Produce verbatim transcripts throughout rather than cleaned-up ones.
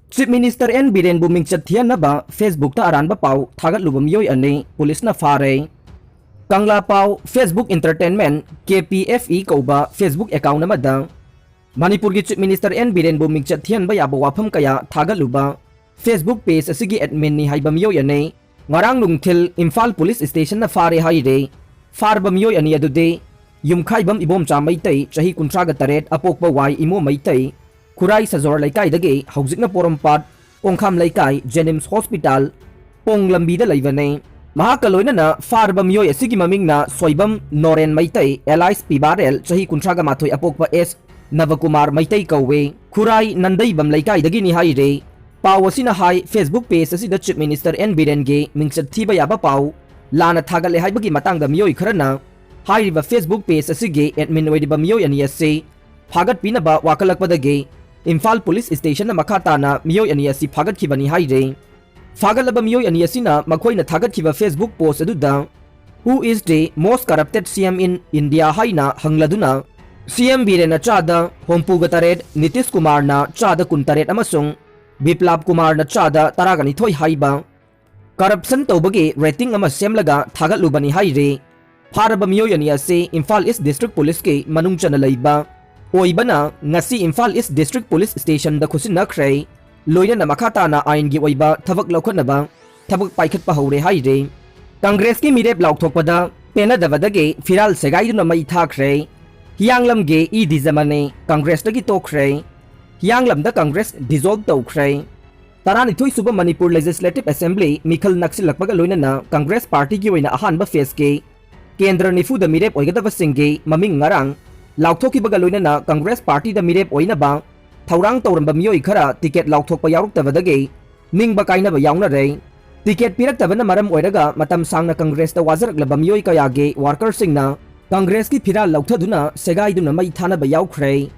Chief Minister N ꯕꯤꯔꯦꯟꯕꯨ ꯃꯤꯡꯆꯠ ꯊꯤꯍꯟꯅꯕ Facebook-ꯇ ꯑꯔꯥꯟꯕ ꯄꯥꯎ ꯊꯥꯒꯠꯂꯨꯕ ꯃꯤꯑꯣꯏ ꯑꯅꯤ ꯄꯨꯂꯤꯁꯅ ꯐꯥꯔꯦ꯫ ꯀꯪꯂꯥ ꯄꯥꯎ, Facebook Entertainment, K P F E ꯀꯧꯕ Facebook account ꯑꯃꯗ ꯃꯅꯤꯄꯨꯔꯒꯤ Chief Minister N ꯕꯤꯔꯦꯟꯕꯨ ꯃꯤꯡꯆꯠ ꯊꯤꯍꯟꯕ ꯌꯥꯕ ꯋꯥꯐꯝ ꯀꯌꯥ ꯊꯥꯒꯠꯂꯨꯕ Facebook page ꯑꯁꯤꯒꯤ admin-ꯅꯤ ꯍꯥꯏꯕ ꯃꯤꯑꯣꯏ ꯑꯅꯤ ꯉꯔꯥꯡ ꯅꯨꯡꯊꯤꯜ ꯏꯝꯐꯥꯜ ꯄꯨꯂꯤꯁ ꯁ꯭ꯇꯦꯁꯟꯅ ꯐꯥꯔꯦ ꯍꯥꯏꯔꯦ꯫ ꯐꯥꯔꯕ ꯃꯤꯑꯣꯏ ꯑꯅꯤ ꯑꯗꯨꯗꯤ ꯌꯨꯝꯈꯥꯏꯕꯝ ꯏꯕꯣꯝꯆꯥ ꯃꯩꯇꯩ, ꯆꯍꯤ ꯀꯨꯟꯊ꯭ꯔꯥꯒ ꯇꯔꯦꯠ, ꯑꯄꯣꯛꯄ ꯋꯥꯏ ꯏꯃꯣ ꯃꯩꯇꯩ, ꯈꯨꯔꯥꯏ ꯁꯖꯣꯔ ꯂꯩꯀꯥꯏꯗꯒꯤ, ꯍꯧꯖꯤꯛꯅ ꯄꯣꯔꯣꯝꯄꯥꯠ ꯀꯣꯡꯈꯥꯝ ꯂꯩꯀꯥꯏ, JNIMS Hospital, ꯄꯣꯡ ꯂꯝꯕꯤꯗ ꯂꯩꯕꯅꯤ꯫ ꯃꯍꯥꯛꯀ ꯂꯣꯏꯅꯅ ꯐꯥꯔꯕ ꯃꯤꯑꯣꯏ ꯑꯁꯤꯒꯤ ꯃꯃꯤꯡꯅ ꯁꯣꯏꯕꯝ ꯅꯣꯔꯦꯟ ꯃꯩꯇꯩ, alias ꯄꯤꯕꯥꯔꯦꯜ, ꯆꯍꯤ ꯀꯨꯟꯊ꯭ꯔꯥꯒ ꯃꯥꯊꯣꯏ, ꯑꯄꯣꯛꯄ ꯑꯦꯁ ꯅꯕꯀꯨꯃꯥꯔ ꯃꯩꯇꯩ ꯀꯧꯋꯦ꯫ ꯈꯨꯔꯥꯏ ꯅꯟꯗꯩꯕꯝ ꯂꯩꯀꯥꯏꯗꯒꯤꯅꯤ ꯍꯥꯏꯔꯦ꯫ ꯄꯥꯎ ꯑꯁꯤꯅ ꯍꯥꯏ, Facebook page ꯑꯁꯤꯗ Chief Minister N ꯕꯤꯔꯦꯟꯒꯤ ꯃꯤꯡꯆꯠ ꯊꯤꯕ ꯌꯥꯕ ꯄꯥꯎ ꯂꯥꯟꯅ ꯊꯥꯒꯠꯂꯦ ꯍꯥꯏꯕꯒꯤ ꯃꯇꯥꯡꯗ ꯃꯤꯑꯣꯏ ꯈꯔꯅ ꯍꯥꯏꯔꯤꯕ Facebook page ꯑꯁꯤꯒꯤ admin ꯑꯣꯏꯔꯤꯕ ꯃꯤꯑꯣꯏ ꯑꯅꯤ ꯑꯁꯤ ꯐꯥꯒꯠꯄꯤꯅꯕ ꯋꯥꯀꯠꯂꯛꯄꯗꯒꯤ ꯏꯝꯐꯥꯜ ꯄꯨꯂꯤꯁ ꯁ꯭ꯇꯦꯁꯟꯅ ꯃꯈꯥ ꯇꯥꯅ ꯃꯤꯑꯣꯏ ꯑꯅꯤ ꯑꯁꯤ ꯐꯥꯒꯠꯈꯤꯕꯅꯤ ꯍꯥꯏꯔꯦ꯫ ꯐꯥꯒꯠꯂꯕ ꯃꯤꯑꯣꯏ ꯑꯅꯤ ꯑꯁꯤꯅ ꯃꯈꯣꯏꯅ ꯊꯥꯒꯠꯈꯤꯕ Facebook post ꯑꯗꯨꯗ "Who is the most corrupted C M in India?" ꯍꯥꯏꯅ ꯍꯪꯂꯗꯨꯅ C M ꯕꯤꯔꯦꯟꯅ ꯆꯥꯗ ꯍꯨꯝꯐꯨꯒ ꯇꯔꯦꯠ, ꯅꯤꯇꯤꯁ ꯀꯨꯃꯥꯔꯅ ꯆꯥꯗ ꯀꯨꯟꯇꯔꯦꯠ ꯑꯃꯁꯨꯡ ꯕꯤꯄ꯭ꯂꯥꯞ ꯀꯨꯃꯥꯔꯅ ꯆꯥꯗ ꯇꯔꯥꯒ ꯅꯤꯊꯣꯏ ꯍꯥꯏꯕ corruption ꯇꯧꯕꯒꯤ rating ꯑꯃ ꯁꯦꯝꯂꯒ ꯊꯥꯒꯠꯂꯨꯕꯅꯤ ꯍꯥꯏꯔꯤ꯫ ꯐꯥꯔꯕ ꯃꯤꯑꯣꯏ ꯑꯅꯤ ꯑꯁꯤ ꯏꯝꯐꯥꯜ East District Police-ꯀꯤ ꯃꯅꯨꯡ ꯆꯟꯅ ꯂꯩꯕ ꯑꯣꯏꯕꯅ ꯉꯁꯤ ꯏꯝꯐꯥꯜ East District Police Station-ꯗ ꯈꯨꯠꯁꯤꯟꯅꯈ꯭ꯔꯦ꯫ ꯂꯣꯏꯅꯅ ꯃꯈꯥ ꯇꯥꯅ ꯑꯥꯏꯟꯒꯤ ꯑꯣꯏꯕ ꯊꯕꯛ ꯂꯧꯈꯠꯅꯕ ꯊꯕꯛ ꯄꯥꯏꯈꯠꯄ ꯍꯧꯔꯦ ꯍꯥꯏꯔꯤ꯫ ꯀꯪꯒ꯭ꯔꯦꯁꯀꯤ ꯃꯤꯔꯦꯞ ꯂꯥꯎꯊꯣꯛꯄꯗ ꯄꯦꯟꯅꯗꯕꯗꯒꯤ ꯐꯤꯔꯥꯜ ꯁꯦꯒꯥꯏꯗꯨꯅ ꯃꯩ ꯊꯥꯈ꯭ꯔꯦ꯫ ꯍꯤꯌꯥꯡꯂꯝꯒꯤ ꯏ ꯗꯤꯖꯃꯅꯤ ꯀꯪꯒ꯭ꯔꯦꯁꯇꯒꯤ ꯇꯣꯛꯈ꯭ꯔꯦ꯫ ꯍꯤꯌꯥꯡꯂꯝꯗ ꯀꯪꯒ꯭ꯔꯦꯁ dissolve ꯇꯧꯈ꯭ꯔꯦ꯫ ꯇꯔꯥꯅꯤꯊꯣꯏ ꯁꯨꯕ ꯃꯅꯤꯄꯨꯔ Legislative Assembly ꯃꯤꯈꯜ ꯅꯛꯁꯤꯜꯂꯛꯄꯒ ꯂꯣꯏꯅꯅ ꯀꯪꯒ꯭ꯔꯦꯁ ꯄꯥꯔꯇꯤꯒꯤ ꯑꯣꯏꯅ ꯑꯍꯥꯟꯕ phase-ꯀꯤ ꯀꯦꯟꯗ꯭ꯔ ꯅꯤꯐꯨꯗ ꯃꯤꯔꯦꯞ ꯑꯣꯏꯒꯗꯕꯁꯤꯡꯒꯤ ꯃꯃꯤꯡ ꯉꯔꯥꯡ ꯂꯥꯎꯊꯣꯛꯈꯤꯕꯒ ꯂꯣꯏꯅꯅ ꯀꯪꯒ꯭ꯔꯦꯁ ꯄꯥꯔꯇꯤꯗ ꯃꯤꯔꯦꯞ ꯑꯣꯏꯅꯕ ꯊꯧꯔꯥꯡ ꯇꯧꯔꯝꯕ ꯃꯤꯑꯣꯏ ꯈꯔ ꯇꯤꯀꯦꯠ ꯂꯥꯎꯊꯣꯛꯄ ꯌꯥꯎꯔꯛꯇꯕꯗꯒꯤ ꯅꯤꯡꯕ ꯀꯥꯏꯅꯕ ꯌꯥꯎꯅꯔꯦ꯫ ꯇꯤꯀꯦꯠ ꯄꯤꯔꯛꯇꯕꯅ ꯃꯔꯝ ꯑꯣꯏꯔꯒ ꯃꯇꯝ ꯁꯥꯡꯅ ꯀꯪꯒ꯭ꯔꯦꯁꯇ ꯋꯥꯖꯔꯛꯂꯕ ꯃꯤꯑꯣꯏ ꯀꯌꯥꯒꯤ worker-ꯁꯤꯡꯅ ꯀꯪꯒ꯭ꯔꯦꯁꯀꯤ ꯐꯤꯔꯥꯜ ꯂꯧꯊꯗꯨꯅ ꯁꯦꯒꯥꯏꯗꯨꯅ ꯃꯩ ꯊꯥꯅꯕ ꯌꯥꯎꯈ꯭ꯔꯦ꯫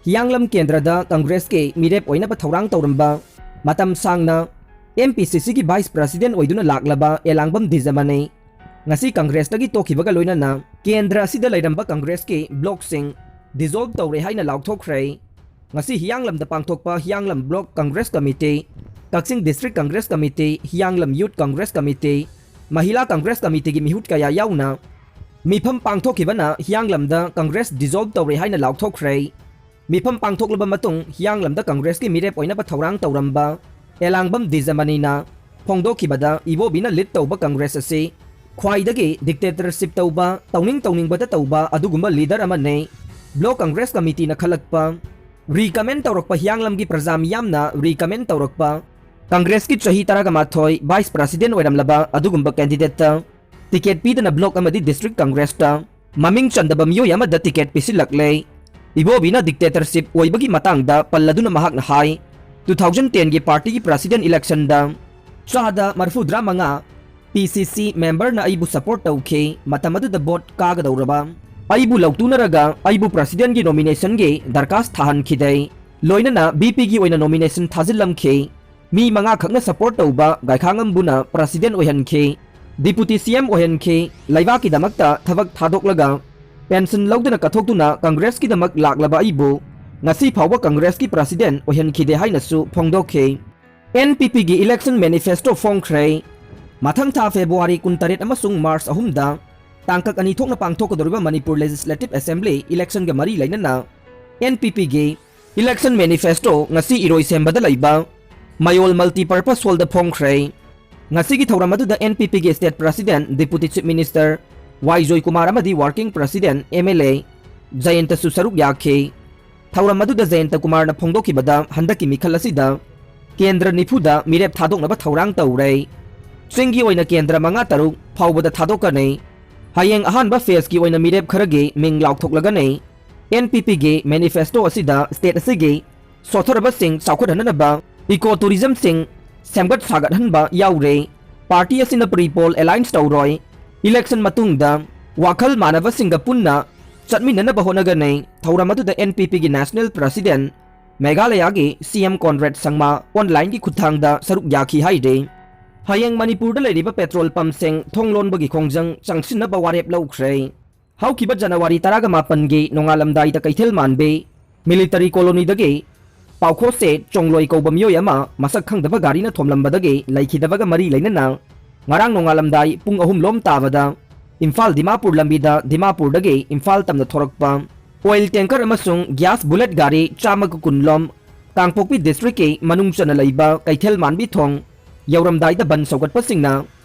ꯍꯤꯌꯥꯡꯂꯝ ꯀꯦꯟꯗ꯭ꯔꯗ ꯀꯪꯒ꯭ꯔꯦꯁꯀꯤ ꯃꯤꯔꯦꯞ ꯑꯣꯏꯅꯕ ꯊꯧꯔꯥꯡ ꯇꯧꯔꯝꯕ, ꯃꯇꯝ ꯁꯥꯡꯅ M P C C-ꯒꯤ vice president ꯑꯣꯏꯗꯨꯅ ꯂꯥꯛꯂꯕ ꯑꯦꯂꯥꯡꯕꯝ ꯗꯤꯖꯃꯅꯤ ꯉꯁꯤ ꯀꯪꯒ꯭ꯔꯦꯁꯇꯒꯤ ꯇꯣꯛꯈꯤꯕꯒ ꯂꯣꯏꯅꯅ ꯀꯦꯟꯗ꯭ꯔ ꯑꯁꯤꯗ ꯂꯩꯔꯝꯕ ꯀꯪꯒ꯭ꯔꯦꯁꯀꯤ block-ꯁꯤꯡ dissolve ꯇꯧꯔꯦ ꯍꯥꯏꯅ ꯂꯥꯎꯊꯣꯛꯈ꯭ꯔꯦ꯫ ꯉꯁꯤ ꯍꯤꯌꯥꯡꯂꯝꯗ ꯄꯥꯡꯊꯣꯛꯄ ꯍꯤꯌꯥꯡꯂꯝ Block Congress Committee, ꯀꯛꯆꯤꯡ District Congress Committee, ꯍꯤꯌꯥꯡꯂꯝ Youth Congress Committee, Mahila Congress Committeeꯒꯤ ꯃꯤꯍꯨꯠ ꯀꯌꯥ ꯌꯥꯎꯅ ꯃꯤꯐꯝ ꯄꯥꯡꯊꯣꯛꯈꯤꯕꯅ ꯍꯤꯌꯥꯡꯂꯝꯗ Congress dissolve ꯇꯧꯔꯦ ꯍꯥꯏꯅ ꯂꯥꯎꯊꯣꯛꯈ꯭ꯔꯦ꯫ ꯃꯤꯐꯝ ꯄꯥꯡꯊꯣꯛꯂꯕ ꯃꯇꯨꯡ ꯍꯤꯌꯥꯡꯂꯝꯗ Congressꯀꯤ ꯃꯤꯔꯦꯞ ꯑꯣꯏꯅꯕ ꯊꯧꯔꯥꯡ ꯇꯧꯔꯝꯕ ꯑꯦꯂꯥꯡꯕꯝ ꯗꯤꯖꯃꯅꯤꯅ ꯐꯣꯡꯗꯣꯛꯈꯤꯕꯗ, ꯏꯕꯣꯕꯤꯅ lead ꯇꯧꯕ Congress ꯑꯁꯤ ꯈ꯭ꯋꯥꯏꯗꯒꯤ dictatorship ꯇꯧꯕ, ꯇꯧꯅꯤꯡ ꯇꯧꯅꯤꯡꯕꯗ ꯇꯧꯕ ꯑꯗꯨꯒꯨꯝꯕ leader ꯑꯃꯅꯤ꯫ Block Congress Committeeꯅ ꯈꯜꯂꯛꯄ recommend ꯇꯧꯔꯛꯄ, ꯍꯤꯌꯥꯡꯂꯝꯒꯤ ꯄ꯭ꯔꯖꯥ ꯃꯤꯌꯥꯝꯅ recommend ꯇꯧꯔꯛꯄ Congressꯀꯤ ꯆꯍꯤ ꯇꯔꯥꯒ ꯃꯥꯊꯣꯏ Vice President ꯑꯣꯏꯔꯝꯂꯕ ꯑꯗꯨꯒꯨꯝꯕ candidateꯇ ticket ꯄꯤꯗꯅ Block ꯑꯃꯗꯤ District Congressꯇ ꯃꯃꯤꯡ ꯆꯟꯗꯕ ꯃꯤꯑꯣꯏ ꯑꯃꯗ ticket ꯄꯤꯁꯤꯜꯂꯛꯂꯦ꯫ ꯏꯕꯣꯕꯤꯅ dictatorship ꯑꯣꯏꯕꯒꯤ ꯃꯇꯥꯡꯗ ꯄꯜꯂꯗꯨꯅ ꯃꯍꯥꯛꯅ ꯍꯥꯏ, two thousand tenꯒꯤ partyꯒꯤ president electionꯗ ꯆꯥꯗ ꯃꯔꯐꯨꯗ꯭ꯔꯥ ꯃꯉꯥ PCC memberꯅ ꯑꯩꯕꯨ support ꯇꯧꯈꯤ꯫ ꯃꯇꯝ ꯑꯗꯨꯗ vote ꯀꯥꯒꯗꯧꯔꯕ ꯑꯩꯕꯨ ꯂꯧꯇꯨꯅꯔꯒ ꯑꯩꯕꯨ presidentꯒꯤ nominationꯒꯤ ꯗꯔꯈꯥꯁ ꯊꯥꯍꯟꯈꯤꯗꯦ꯫ ꯂꯣꯏꯅꯅ VPꯒꯤ ꯑꯣꯏꯅ nomination ꯊꯥꯖꯤꯜꯂꯝꯈꯤ꯫ ꯃꯤ ꯃꯉꯥ ꯈꯛꯅ support ꯇꯧꯕ ꯒꯥꯏꯈꯥꯉꯝꯕꯨꯅ president ꯑꯣꯏꯍꯟꯈꯤ, deputy CM ꯑꯣꯏꯍꯟꯈꯤ, ꯂꯩꯕꯥꯛꯀꯤꯗꯃꯛꯇ ꯊꯕꯛ ꯊꯥꯗꯣꯛꯂꯒ pension ꯂꯧꯗꯅ ꯀꯠꯊꯣꯛꯇꯨꯅ Congressꯀꯤꯗꯃꯛ ꯂꯥꯛꯂꯕ ꯑꯩꯕꯨ ꯉꯁꯤ ꯐꯥꯎꯕ Congressꯀꯤ president ꯑꯣꯏꯍꯟꯈꯤꯗꯦ ꯍꯥꯏꯅꯁꯨ ꯐꯣꯡꯗꯣꯛꯈꯤ꯫ NPPꯒꯤ election manifesto ꯐꯣꯡꯈ꯭ꯔꯦ꯫ ꯃꯊꯪ ꯊꯥ February ꯀꯨꯟꯇꯔꯦꯠ ꯑꯃꯁꯨꯡ March ꯑꯍꯨꯝꯗ ꯇꯥꯡꯀꯛ ꯑꯅꯤ ꯊꯣꯛꯅ ꯄꯥꯡꯊꯣꯛꯀꯗꯧꯔꯤꯕ Manipur Legislative Assembly electionꯒ ꯃꯔꯤ ꯂꯩꯅꯅ NPPꯒꯤ election manifesto ꯉꯁꯤ ꯏꯔꯣꯏꯁꯦꯝꯕꯗ ꯂꯩꯕ ꯃꯌꯣꯜ Multipurpose Hallꯗ ꯐꯣꯡꯈ꯭ꯔꯦ꯫ ꯉꯁꯤꯒꯤ ꯊꯧꯔꯝ ꯑꯗꯨꯗ NPPꯒꯤ State President, Deputy Chief Minister ꯋꯥꯏ ꯖꯣꯏꯀꯨꯃꯥꯔ ꯑꯃꯗꯤ Working President MLA ꯖꯌꯟꯇꯁꯨ ꯁꯔꯨꯛ ꯌꯥꯈꯤ꯫ ꯊꯧꯔꯝ ꯑꯗꯨꯗ ꯖꯌꯟꯇ ꯀꯨꯃꯥꯔꯅ ꯐꯣꯡꯗꯣꯛꯈꯤꯕꯗ, ꯍꯟꯗꯛꯀꯤ ꯃꯤꯈꯜ ꯑꯁꯤꯗ ꯀꯦꯟꯗ꯭ꯔ ꯅꯤꯐꯨꯗ ꯃꯤꯔꯦꯞ ꯊꯥꯗꯣꯛꯅꯕ ꯊꯧꯔꯥꯡ ꯇꯧꯔꯦ꯫ ꯆꯤꯡꯒꯤ ꯑꯣꯏꯅ ꯀꯦꯟꯗ꯭ꯔ ꯃꯉꯥ ꯇꯔꯨꯛ ꯐꯥꯎꯕꯗ ꯊꯥꯗꯣꯛꯀꯅꯤ꯫ ꯍꯌꯦꯡ ꯑꯍꯥꯟꯕ phaseꯀꯤ ꯑꯣꯏꯅ ꯃꯤꯔꯦꯞ ꯈꯔꯒꯤ ꯃꯤꯡ ꯂꯥꯎꯊꯣꯛꯂꯒꯅꯤ꯫ NPPꯒꯤ manifesto ꯑꯁꯤꯗ state ꯑꯁꯤꯒꯤ ꯁꯣꯠꯊꯔꯕꯁꯤꯡ ꯆꯥꯎꯈꯠꯍꯟꯅꯕ, eco tourismꯁꯤꯡ ꯁꯦꯝꯒꯠ ꯁꯥꯒꯠꯍꯟꯕ ꯌꯥꯎꯔꯦ꯫ Party ꯑꯁꯤꯅ pre-poll alliance ꯇꯧꯔꯣꯏ꯫ Election ꯃꯇꯨꯡꯗ ꯋꯥꯈꯜ ꯃꯥꯟꯅꯕꯁꯤꯡꯒ ꯄꯨꯟꯅ ꯆꯠꯃꯤꯟꯅꯅꯕ ꯍꯣꯠꯅꯒꯅꯤ꯫ ꯊꯧꯔꯝ ꯑꯗꯨꯗ NPPꯒꯤ National President, ꯃꯦꯘꯥꯂꯌꯥꯒꯤ CM ꯀꯣꯟꯔꯦꯗ ꯁꯪꯃꯥ onlineꯒꯤ ꯈꯨꯠꯊꯥꯡꯗ ꯁꯔꯨꯛ ꯌꯥꯈꯤ ꯍꯥꯏꯔꯦ꯫ ꯍꯌꯦꯡ ꯃꯅꯤꯄꯨꯔꯗ ꯂꯩꯔꯤꯕ petrol pumpꯁꯤꯡ ꯊꯣꯡ ꯂꯣꯟꯕꯒꯤ ꯈꯣꯡꯖꯪ ꯆꯪꯁꯤꯟꯅꯕ ꯋꯥꯔꯦꯞ ꯂꯧꯈ꯭ꯔꯦ꯫ ꯍꯧꯈꯤꯕ January ꯇꯔꯥꯒ ꯃꯥꯄꯟꯒꯤ ꯅꯣꯡꯉꯥꯜꯂꯝꯗꯥꯏꯗ ꯀꯩꯊꯦꯜ ꯃꯥꯟꯕꯤ ꯃꯤꯂꯤꯇꯔꯤ ꯀꯣꯂꯣꯅꯤꯗꯒꯤ ꯄꯥꯎꯈꯣꯁꯦ ꯆꯣꯡꯂꯣꯏ ꯀꯧꯕ ꯃꯤꯑꯣꯏ ꯑꯃ ꯃꯁꯛ ꯈꯪꯗꯕ ꯒꯥꯔꯤꯅ ꯊꯣꯝꯂꯝꯕꯗꯒꯤ ꯂꯩꯈꯤꯗꯕꯒ ꯃꯔꯤ ꯂꯩꯅꯅ ꯉꯔꯥꯡ ꯅꯣꯡꯉꯥꯜꯂꯝꯗꯥꯏ ꯄꯨꯡ ꯑꯍꯨꯝ ꯂꯣꯝ ꯇꯥꯕꯗ ꯏꯝꯐꯥꯜ ꯗꯤꯃꯥꯄꯨꯔ ꯂꯝꯕꯤꯗ ꯗꯤꯃꯥꯄꯨꯔꯗꯒꯤ ꯏꯝꯐꯥꯜ ꯇꯝꯅ ꯊꯣꯔꯛꯄ ꯑꯣꯏꯜ ꯇꯦꯡꯀꯔ ꯑꯃꯁꯨꯡ ꯒ꯭ꯌꯥꯁ ꯕꯨꯂꯦꯠ ꯒꯥꯔꯤ ꯆꯥꯝꯃꯒ ꯀꯨꯟ ꯂꯣꯝ ꯀꯥꯡꯄꯣꯛꯄꯤ ꯗꯤꯁꯇ꯭ꯔꯤꯛꯀꯤ ꯃꯅꯨꯡ ꯆꯟꯅ ꯂꯩꯕ ꯀꯩꯊꯦꯜ ꯃꯥꯟꯕꯤ ꯊꯣꯡ ꯌꯧꯔꯝꯗꯥꯏꯗ ꯕꯟ ꯁꯧꯒꯠꯄꯁꯤꯡꯅ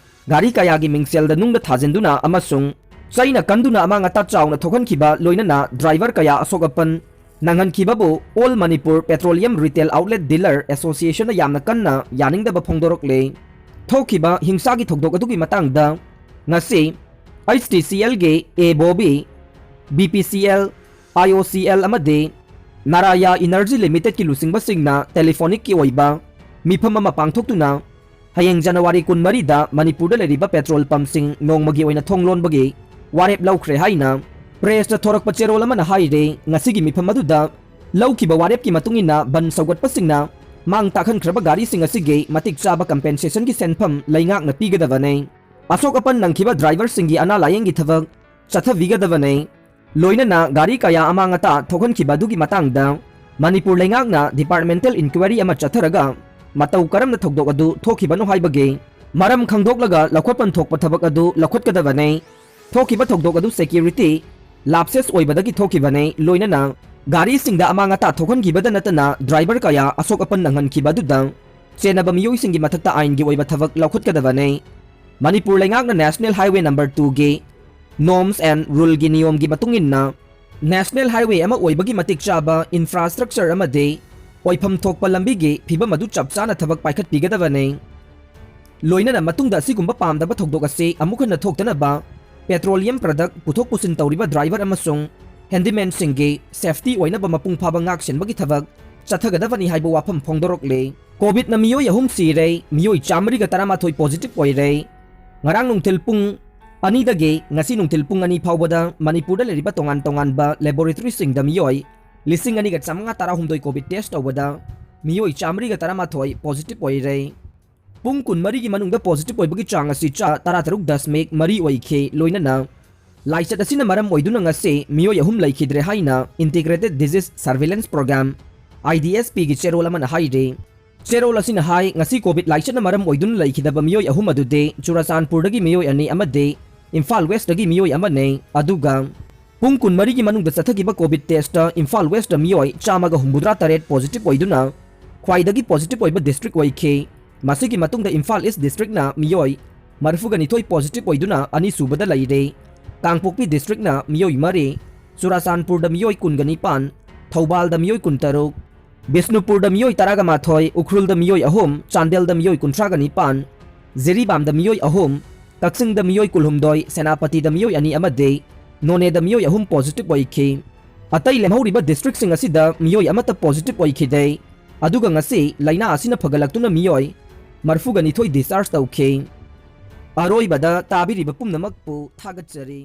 ꯒꯥꯔꯤ ꯀꯌꯥꯒꯤ ꯃꯤꯡꯁꯦꯜꯗ ꯅꯨꯡꯗ ꯊꯥꯖꯤꯟꯗꯨꯅ ꯑꯃꯁꯨꯡ ꯆꯩꯅ ꯀꯟꯗꯨꯅ ꯑꯃꯥꯡ ꯑꯇꯥ ꯆꯥꯎꯅ ꯊꯣꯛꯍꯟꯈꯤꯕ ꯂꯣꯏꯅꯅ ꯗ꯭ꯔꯥꯏꯚꯔ ꯀꯌꯥ ꯑꯁꯣꯛ ꯑꯄꯟ ꯅꯪꯍꯟꯈꯤꯕꯕꯨ All Manipur Petroleum Retail Outlet Dealer Associationꯅ ꯌꯥꯝꯅ ꯀꯟꯅ ꯌꯥꯅꯤꯡꯗꯕ ꯐꯣꯡꯗꯣꯔꯛꯂꯦ꯫ ꯊꯣꯛꯈꯤꯕ ꯍꯤꯡꯁꯥꯒꯤ ꯊꯧꯗꯣꯛ ꯑꯗꯨꯒꯤ ꯃꯇꯥꯡꯗ ꯉꯁꯤ HTCLꯒꯤ A ꯕꯣꯕꯤ, BPCL, IOCL ꯑꯃꯗꯤ ꯅꯥꯔꯥꯌꯥ ꯏꯅꯔꯖꯤ ꯂꯤꯃꯤꯇꯦꯗꯀꯤ ꯂꯨꯆꯤꯡꯕꯁꯤꯡꯅ ꯇꯦꯂꯤꯐꯣꯅꯤꯛꯀꯤ ꯑꯣꯏꯕ ꯃꯤꯐꯝ ꯑꯃ ꯄꯥꯡꯊꯣꯛꯇꯨꯅ ꯍꯌꯦꯡ ꯖꯅꯋꯥꯔꯤ ꯀꯨꯟꯃꯔꯤꯗ ꯃꯅꯤꯄꯨꯔꯗ ꯂꯩꯔꯤꯕ ꯄꯦꯇ꯭ꯔꯣꯜ ꯄꯝꯁꯤꯡ ꯅꯣꯡꯃꯒꯤ ꯑꯣꯏꯅ ꯊꯣꯡ ꯂꯣꯟꯕꯒꯤ ꯋꯥꯔꯦꯞ ꯂꯧꯈ꯭ꯔꯦ ꯍꯥꯏꯅ ꯄ꯭ꯔꯦꯁꯇ ꯊꯣꯔꯛꯄ ꯆꯦꯔꯣꯜ ꯑꯃꯅ ꯍꯥꯏꯔꯤ꯫ ꯉꯁꯤꯒꯤ ꯃꯤꯐꯝ ꯑꯗꯨꯗ ꯂꯧꯈꯤꯕ ꯋꯥꯔꯦꯞꯀꯤ ꯃꯇꯨꯡ ꯏꯟꯅ ꯕꯟ ꯁꯧꯒꯠꯄꯁꯤꯡꯅ ꯃꯥꯡ ꯇꯥꯛꯍꯟꯈ꯭ꯔꯕ ꯒꯥꯔꯤꯁꯤꯡ ꯑꯁꯤꯒꯤ ꯃꯇꯤꯛ ꯆꯥꯕ ꯀꯝꯄꯦꯟꯁꯦꯁꯟꯒꯤ ꯁꯦꯟꯐꯝ ꯂꯩꯉꯥꯛꯅ ꯄꯤꯒꯗꯕꯅꯤ꯫ ꯑꯁꯣꯛ ꯑꯄꯟ ꯅꯪꯈꯤꯕ ꯗ꯭ꯔꯥꯏꯚꯔꯁꯤꯡꯒꯤ ꯑꯅꯥ ꯂꯥꯌꯦꯡꯒꯤ ꯊꯕꯛ ꯆꯠꯊꯕꯤꯒꯗꯕꯅꯤ꯫ ꯂꯣꯏꯅꯅ ꯒꯥꯔꯤ ꯀꯌꯥ ꯑꯃꯥꯡ ꯑꯇꯥ ꯊꯣꯛꯍꯟꯈꯤꯕ ꯑꯗꯨꯒꯤ ꯃꯇꯥꯡꯗ ꯃꯅꯤꯄꯨꯔ ꯂꯩꯉꯥꯛꯅ ꯗꯤꯄꯥꯔꯠꯃꯦꯟꯇꯦꯜ ꯏꯟꯀ꯭ꯋꯥꯏꯔꯤ ꯑꯃ ꯆꯠꯊꯔꯒ ꯃꯇꯧ ꯀꯔꯝꯅ ꯊꯧꯗꯣꯛ ꯑꯗꯨ ꯊꯣꯛꯈꯤꯕꯅꯣ ꯍꯥꯏꯕꯒꯤ ꯃꯔꯝ ꯈꯪꯗꯣꯛꯂꯒ ꯂꯧꯈꯠꯐꯝ ꯊꯣꯛꯄ ꯊꯕꯛ ꯑꯗꯨ ꯂꯧꯈꯠꯀꯗꯕꯅꯤ꯫ ꯊꯣꯛꯈꯤꯕ ꯊꯧꯗꯣꯛ ꯑꯗꯨ ꯁꯦꯀ꯭ꯌꯨꯔꯤꯇꯤ ꯂꯥꯞꯁꯦꯁ ꯑꯣꯏꯕꯗꯒꯤ ꯊꯣꯛꯈꯤꯕꯅꯤ꯫ ꯂꯣꯏꯅꯅ ꯒꯥꯔꯤꯁꯤꯡꯗ ꯑꯃꯥꯡ ꯑꯇꯥ ꯊꯣꯛꯍꯟꯈꯤꯕꯗ ꯅꯠꯇꯅ ꯗ꯭ꯔꯥꯏꯚꯔ ꯀꯌꯥ ꯑꯁꯣꯛ ꯑꯄꯟ ꯅꯪꯍꯟꯈꯤꯕ ꯑꯗꯨꯗ ꯆꯦꯟꯅꯕ ꯃꯤꯑꯣꯏꯁꯤꯡꯒꯤ ꯃꯊꯛꯇ ꯑꯥꯏꯟꯒꯤ ꯑꯣꯏꯕ ꯊꯕꯛ ꯂꯧꯈꯠꯀꯗꯕꯅꯤ꯫ ꯃꯅꯤꯄꯨꯔ ꯂꯩꯉꯥꯛꯅ ꯅꯦꯁꯅꯦꯜ ꯍꯥꯏꯋꯦ ꯅꯝꯕꯔ ꯇꯨꯒꯤ Norms and Ruleꯒꯤ ꯅꯤꯌꯣꯝꯒꯤ ꯃꯇꯨꯡ ꯏꯟꯅ ꯅꯦꯁꯅꯦꯜ ꯍꯥꯏꯋꯦ ꯑꯃ ꯑꯣꯏꯕꯒꯤ ꯃꯇꯤꯛ ꯆꯥꯕ ꯏꯟꯐ꯭ꯔꯥꯁ꯭ꯇ꯭ꯔꯛꯆꯔ ꯑꯃꯗꯤ ꯑꯣꯏꯐꯝ ꯊꯣꯛꯄ ꯂꯝꯕꯤꯒꯤ ꯐꯤꯕꯝ ꯑꯗꯨ ꯆꯞ ꯆꯥꯅ ꯊꯕꯛ ꯄꯥꯏꯈꯠꯄꯤꯒꯗꯕꯅꯤ꯫ ꯂꯣꯏꯅꯅ ꯃꯇꯨꯡꯗ ꯑꯁꯤꯒꯨꯝꯕ ꯄꯥꯝꯗꯕ ꯊꯧꯗꯣꯛ ꯑꯁꯤ ꯑꯃꯨꯛ ꯍꯟꯅ ꯊꯣꯛꯇꯅꯕ ꯄꯦꯇ꯭ꯔꯣꯂꯤꯌꯝ ꯄ꯭ꯔꯗꯛ ꯄꯨꯊꯣꯛ ꯄꯨꯁꯤꯟ ꯇꯧꯔꯤꯕ ꯗ꯭ꯔꯥꯏꯚꯔ ꯑꯃꯁꯨꯡ ꯍꯦꯟꯗꯤꯃꯦꯟꯁꯤꯡꯒꯤ ꯁꯦꯐꯇꯤ ꯑꯣꯏꯅꯕ ꯃꯄꯨꯡ ꯐꯥꯕ ꯉꯥꯛꯁꯦꯟꯕꯒꯤ ꯊꯕꯛ ꯆꯠꯊꯒꯗꯕꯅꯤ ꯍꯥꯏꯕ ꯋꯥꯐꯝ ꯐꯣꯡꯗꯣꯔꯛꯂꯤ꯫ ꯀꯣꯚꯤꯗꯅ ꯃꯤꯑꯣꯏ ꯑꯍꯨꯝ ꯁꯤꯔꯦ, ꯃꯤꯑꯣꯏ ꯆꯥꯃꯔꯤꯒ ꯇꯔꯥꯃꯥꯊꯣꯏ ꯄꯣꯖꯤꯇꯤꯚ ꯑꯣꯏꯔꯦ꯫ ꯉꯔꯥꯡ ꯅꯨꯡꯊꯤꯜ ꯄꯨꯡ ꯑꯅꯤꯗꯒꯤ ꯉꯁꯤ ꯅꯨꯡꯊꯤꯜ ꯄꯨꯡ ꯑꯅꯤ ꯐꯥꯎꯕꯗ ꯃꯅꯤꯄꯨꯔꯗ ꯂꯩꯔꯤꯕ ꯇꯣꯉꯥꯟ ꯇꯣꯉꯥꯟꯕ ꯂꯦꯕꯣꯔꯦꯇꯣꯔꯤꯁꯤꯡꯗ ꯃꯤꯑꯣꯏ ꯂꯤꯁꯤꯡ ꯑꯅꯤꯒ ꯆꯥꯃꯉꯥ ꯇꯔꯥꯍꯨꯝꯗꯣꯏ ꯀꯣꯚꯤꯗ ꯇꯦꯁ ꯇꯧꯕꯗ ꯃꯤꯑꯣꯏ ꯆꯥꯃꯔꯤꯒ ꯇꯔꯥꯃꯥꯊꯣꯏ ꯄꯣꯖꯤꯇꯤꯚ ꯑꯣꯏꯔꯦ꯫ ꯄꯨꯡ ꯀꯨꯟꯃꯔꯤꯒꯤ ꯃꯅꯨꯡꯗ ꯄꯣꯖꯤꯇꯤꯚ ꯑꯣꯏꯕꯒꯤ ꯆꯥꯡ ꯑꯁꯤ ꯆꯥ ꯇꯔꯥꯇꯔꯨꯛ ꯗꯁꯃꯤꯛ ꯃꯔꯤ ꯑꯣꯏꯈꯤ꯫ ꯂꯣꯏꯅꯅ ꯂꯥꯏꯆꯠ ꯑꯁꯤꯅ ꯃꯔꯝ ꯑꯣꯏꯗꯨꯅ ꯉꯁꯤ ꯃꯤꯑꯣꯏ ꯑꯍꯨꯝ ꯂꯩꯈꯤꯗ꯭ꯔꯦ ꯍꯥꯏꯅ Integrated Disease Surveillance Program, IDSP ꯒꯤ ꯆꯦꯔꯣꯜ ꯑꯃꯅ ꯍꯥꯏꯔꯤ꯫ ꯆꯦꯔꯣꯜ ꯑꯁꯤꯅ ꯍꯥꯏ, ꯉꯁꯤ COVID ꯂꯥꯏꯆꯠꯅ ꯃꯔꯝ ꯑꯣꯏꯗꯨꯅ ꯂꯩꯈꯤꯗꯕ ꯃꯤꯑꯣꯏ ꯑꯍꯨꯝ ꯑꯗꯨꯗꯤ ꯆꯨꯔꯆꯥꯟꯄꯨꯔꯗꯒꯤ ꯃꯤꯑꯣꯏ ꯑꯅꯤ ꯑꯃꯗꯤ ꯏꯝꯐꯥꯜ ꯋꯦꯁꯇꯒꯤ ꯃꯤꯑꯣꯏ ꯑꯃꯅꯤ꯫ ꯑꯗꯨꯒ ꯄꯨꯡ ꯀꯨꯟꯃꯔꯤꯒꯤ ꯃꯅꯨꯡꯗ ꯆꯠꯊꯈꯤꯕ COVID ꯇꯦꯁꯇ ꯏꯝꯐꯥꯜ ꯋꯦꯁꯇ ꯃꯤꯑꯣꯏ ꯆꯥꯝꯃꯒ ꯍꯨꯝꯐꯨꯇꯔꯥ ꯇꯔꯦꯠ ꯄꯣꯖꯤꯇꯤꯚ ꯑꯣꯏꯗꯨꯅ ꯈ꯭ꯋꯥꯏꯗꯒꯤ ꯄꯣꯖꯤꯇꯤꯚ ꯑꯣꯏꯕ ꯗꯤꯁꯇ꯭ꯔꯤꯛ ꯑꯣꯏꯈꯤ꯫ ꯃꯁꯤꯒꯤ ꯃꯇꯨꯡꯗ ꯏꯝꯐꯥꯜ ꯏꯁ ꯗꯤꯁꯇ꯭ꯔꯤꯛꯅ ꯃꯤꯑꯣꯏ ꯃꯔꯤꯐꯨꯒ ꯅꯤꯊꯣꯏ ꯄꯣꯖꯤꯇꯤꯚ ꯑꯣꯏꯗꯨꯅ ꯑꯅꯤꯁꯨꯕꯗ ꯂꯩꯔꯦ꯫ ꯀꯥꯡꯄꯣꯛꯄꯤ ꯗꯤꯁꯇ꯭ꯔꯤꯛꯅ ꯃꯤꯑꯣꯏ ꯃꯔꯤ, ꯆꯨꯔꯆꯥꯟꯄꯨꯔꯗ ꯃꯤꯑꯣꯏ ꯀꯨꯟꯒ ꯅꯤꯄꯥꯟ, ꯊꯧꯕꯥꯜꯗ ꯃꯤꯑꯣꯏ ꯀꯨꯟꯇꯔꯨꯛ, ꯕꯤꯁꯅꯨꯄꯨꯔꯗ ꯃꯤꯑꯣꯏ ꯇꯔꯥꯒ ꯃꯥꯊꯣꯏ, ꯎꯈ꯭ꯔꯨꯜꯗ ꯃꯤꯑꯣꯏ ꯑꯍꯨꯝ, ꯆꯥꯟꯗꯦꯜꯗ ꯃꯤꯑꯣꯏ ꯀꯨꯟꯊ꯭ꯔꯥꯒ ꯅꯤꯄꯥꯟ, ꯖꯤꯔꯤꯕꯥꯝꯗ ꯃꯤꯑꯣꯏ ꯑꯍꯨꯝ, ꯀꯛꯆꯤꯡꯗ ꯃꯤꯑꯣꯏ ꯀꯨꯟꯍꯨꯝꯗꯣꯏ, ꯁꯦꯅꯥꯄꯇꯤꯗ ꯃꯤꯑꯣꯏ ꯑꯅꯤ ꯑꯃꯗꯤ ꯅꯣꯅꯦꯗ ꯃꯤꯑꯣꯏ ꯑꯍꯨꯝ ꯄꯣꯖꯤꯇꯤꯚ ꯑꯣꯏꯈꯤ꯫ ꯑꯇꯩ ꯂꯦꯝꯍꯧꯔꯤꯕ ꯗꯤꯁꯇ꯭ꯔꯤꯛꯁꯤꯡ ꯑꯁꯤꯗ ꯃꯤꯑꯣꯏ ꯑꯃꯠꯇ ꯄꯣꯖꯤꯇꯤꯚ ꯑꯣꯏꯈꯤꯗꯦ꯫ ꯑꯗꯨꯒ ꯉꯁꯤ ꯂꯥꯏꯅꯥ ꯑꯁꯤꯅ ꯐꯒꯠꯂꯛꯇꯨꯅ ꯃꯤꯑꯣꯏ ꯃꯔꯤꯐꯨꯒ ꯅꯤꯊꯣꯏ ꯗꯤꯁꯆꯥꯔꯖ ꯇꯧꯈꯤ꯫ ꯑꯔꯣꯏꯕꯗ ꯇꯥꯕꯤꯔꯤꯕ ꯄꯨꯝꯅꯃꯛꯄꯨ ꯊꯥꯒꯠꯆꯔꯤ꯫